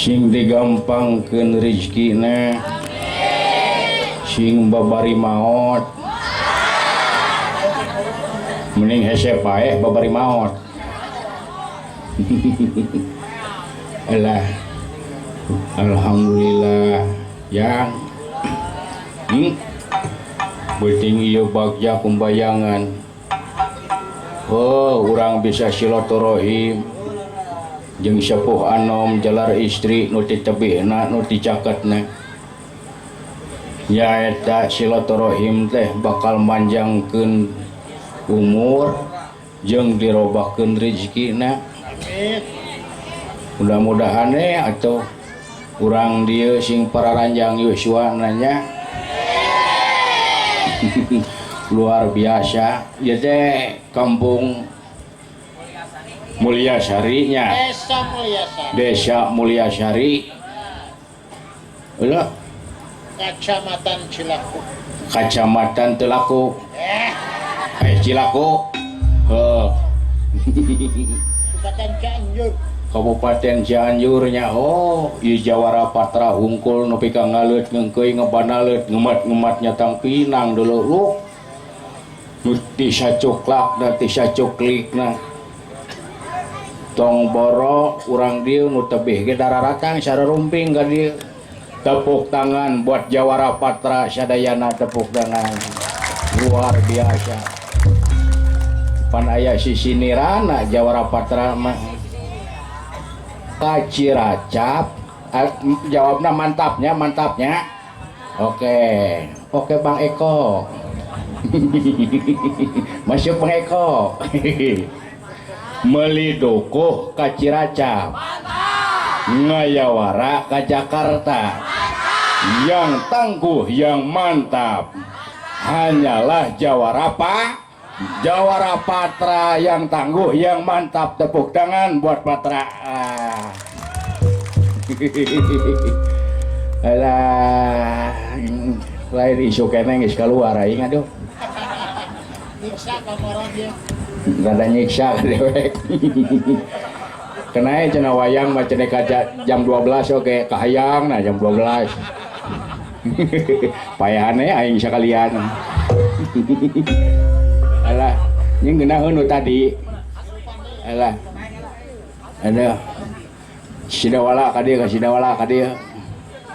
Sing digampangkeun rezekina. Sing babari maot. Mending hese paeh babari maot. Alah. Alhamdulillah yang beuting ieu bagja kumbayangan. Oh, urang bisa silaturahim jeung sepuh anom jalar istri nu ti tebihna nu ti caketna. Nyaeta silaturahim teh bakal manjangkeun umur jeung dirobahkeun rezekina. Amin. Mudah-mudahan atuh urang dieu sing pararanjang yuswana nya. Luar biasa ieu teh kampung Mulyasari nya. Desa Mulyasari. Desa Mulyasari. Ulah. Kacamatan Cilaku. Kacamatan Telaku. Cilaku. Heuh. Kabupaten Cianjur. Kabupaten Cianjurnya. Oh, ieu Jawara Patra hungkul nepi ka ngaleut ngeungkeuy ngebanaleut ngemat-ngemat nyatang pinang dulu lu. Nu tisa cuklakna tisa cuklikna. Tong boro urang dieu nu tebih ge dararatang sararumping ka dieu. Tepuk tangan buat Jawara Patra sadayana, tepuk tangan. Luar biasa. Pan aya sisinirana Jawara Patra mah. Ka Ciracap, jawabna mantapnya, mantapnya. Oke. Oke Bang Eko. Masuk Bang Eko. Meuli dukuh ka Ciracap. Ngayawara ka Jakarta. Yang tangguh, yang mantap hanyalah Jawara Jawara Patra yang tangguh, yang mantap. Tepuk tangan buat Patra. Alah, lain isu keneh geus kaluar aing aduh. Nyiksa kamoran dia. Rada nyiksa dewek. Kenae cenah wayang mah cenah ka jam 12 oke kahayang nah jam 12. Payahane aing sakalian. Alah, nying geunaheun nu tadi. Alah. Aduh. Sidawala ka dieu, ka Sidawala ka dieu.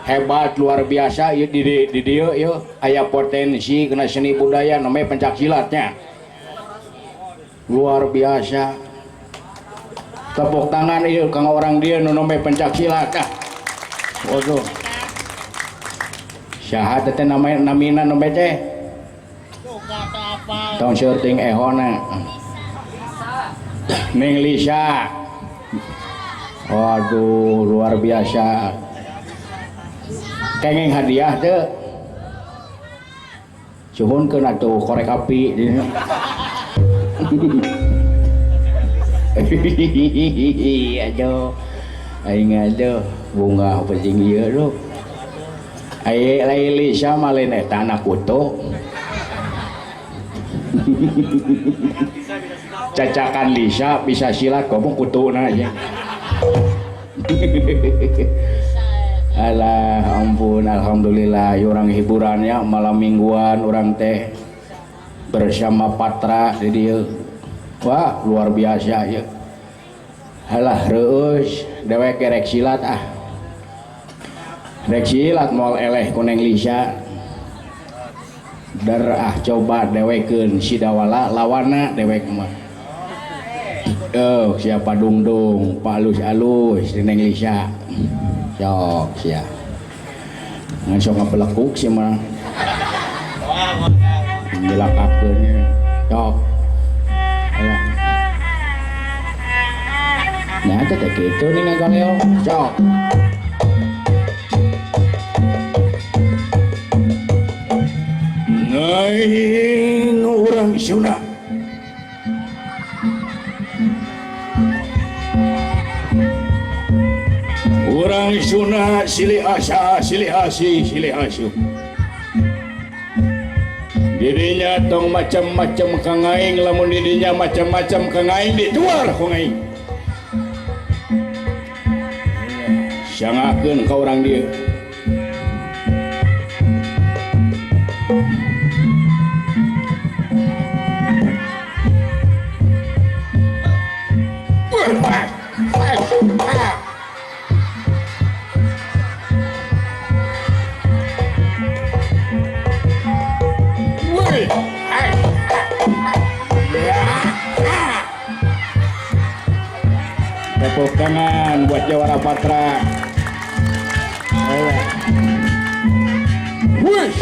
Hebat luar biasa ieu di dieu ieu aya potensi kena seni budaya namanya pencak silatnya. Luar biasa. Tepuk tangan ieu kang orang dieu nu namanya pencak silat. Ah. Waduh. Saha teh namanya namina nembe teh? Tong seueur ting ehona. Ning Lisa. Waduh, luar biasa. Kenging hadiah teu? Suhunkeun atuh korek api. Aduh. Aing aduh bunga penting ieu tuh. Ai lain Lisa mah lain eta anak kutu. Cacakan Lisa bisa silat komo kutuna aja. Alah ampun, alhamdulillah orang hiburannya malam mingguan orang teh bersama Patra di dieu. Wah, luar biasa ya. Alah reueus dewek rek silat ah. Rek silat moal eleh ku Neng Lisa. Der ah coba dewekeun Sidawala lawanna dewek mah. Oh, siapa dungdung, Pak alus-alus di Neng Lisa. Sok sia. Ngan sok ngapelekuk sia mah. Nyelakakeun sok. Alah. Nah, teh kitu nih ngagaleo. Sok. Aing urang Sunda. Urang Sunda silih asa, silih asih, silih asuh. Didinya tong macam-macam kang aing, lamun didinya macam-macam kang aing dituar ku aing. Sangakeun ka urang dieu. Tepuk tangan buat Jawara Patra. Wush.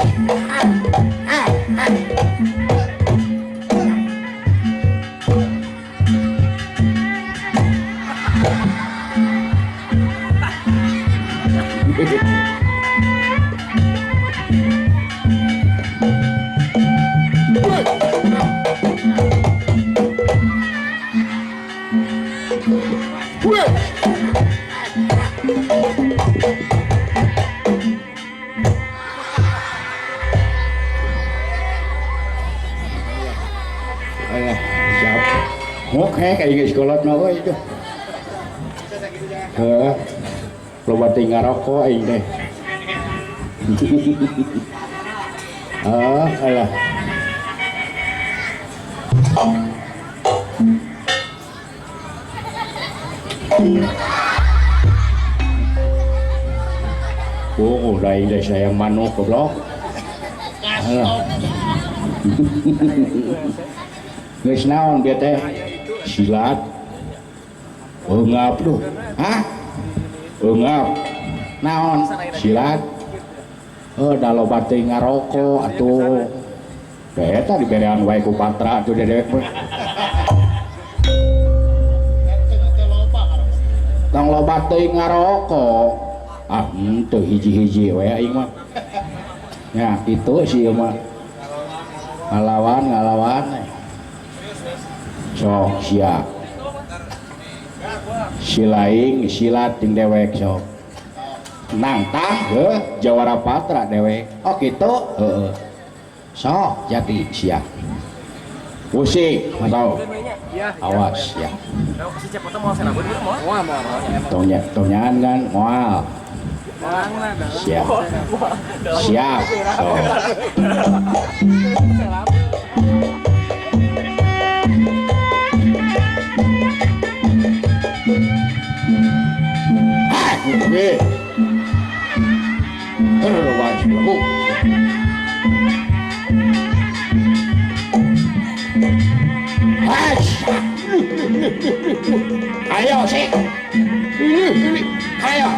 Oke, kayak geus kolot mah we itu. Heuh. Loba teh ngarokok aing teh. Ah, alah. Oh, da aing teh sayang manuk goblok. Alah. Geus naon bieu teh? Silat. Eungap duh. Hah? Eungap. Naon? Silat. Heuh, da loba teh ngarokok atuh. Da eta diberean wae ku Patra atuh dedewek mah. Tong loba teuing ngarokok. Ah, henteu hiji-hiji we aing mah. Nya kitu sih ieu mah. Ngalawan, ngalawan. Sok sia. Silaing silat jeung dewek sok. Nangtang heuh Jawara Patra dewek. Oh kitu heuh. Sok jadi sia. Musik atau awas ya. Tongnya tonyan kan moal. Siap. Siap. Sok. Ayo sih. Ayo.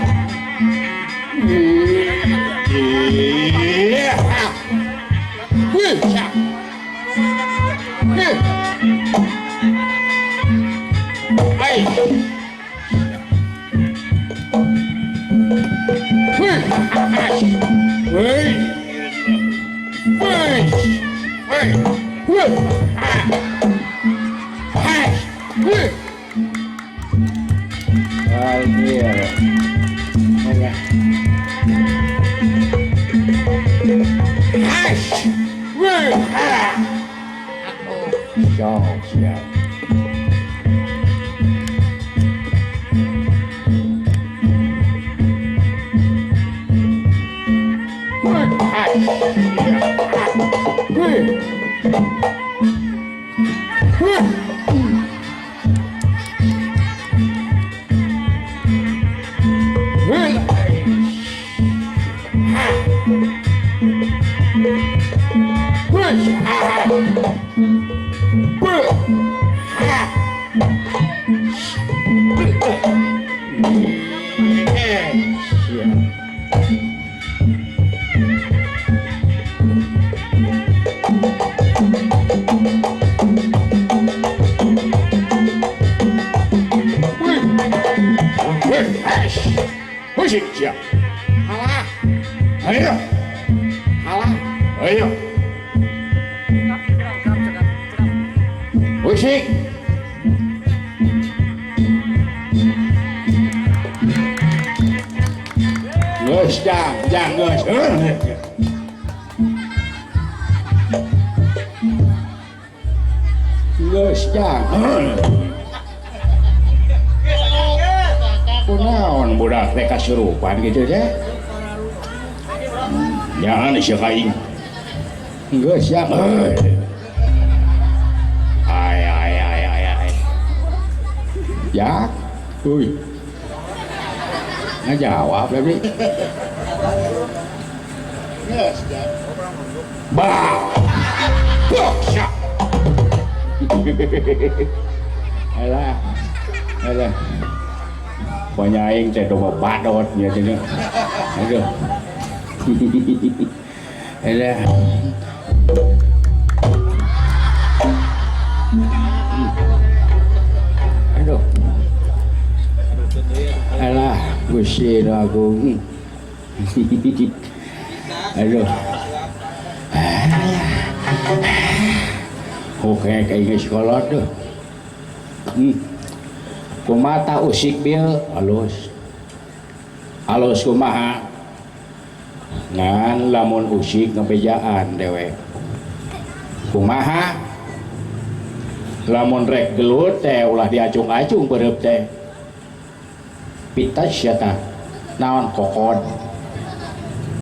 Kunaon budak teh kasurupan gitu teh? Jangan sia ka aing. Geus ya. Ay ay ay ay ay. Ya. Uy. Ngajawab tapi. Geus, Jang. Bah. Boksa. Alah. Alah. Pokoknya aing teh domba badot nya teh. Aduh. Alah. Aduh. Alah, Gusti nu Agung. Aduh. Oke, kayak geus kolot tuh. Kumaha usik bieu alus. Alus kumaha? Ngan lamun usik ngebejaan dewek. Kumaha? Lamun rek gelut teh ulah diacung-acung bereup teh. Pitas sia tah. Naon kokod.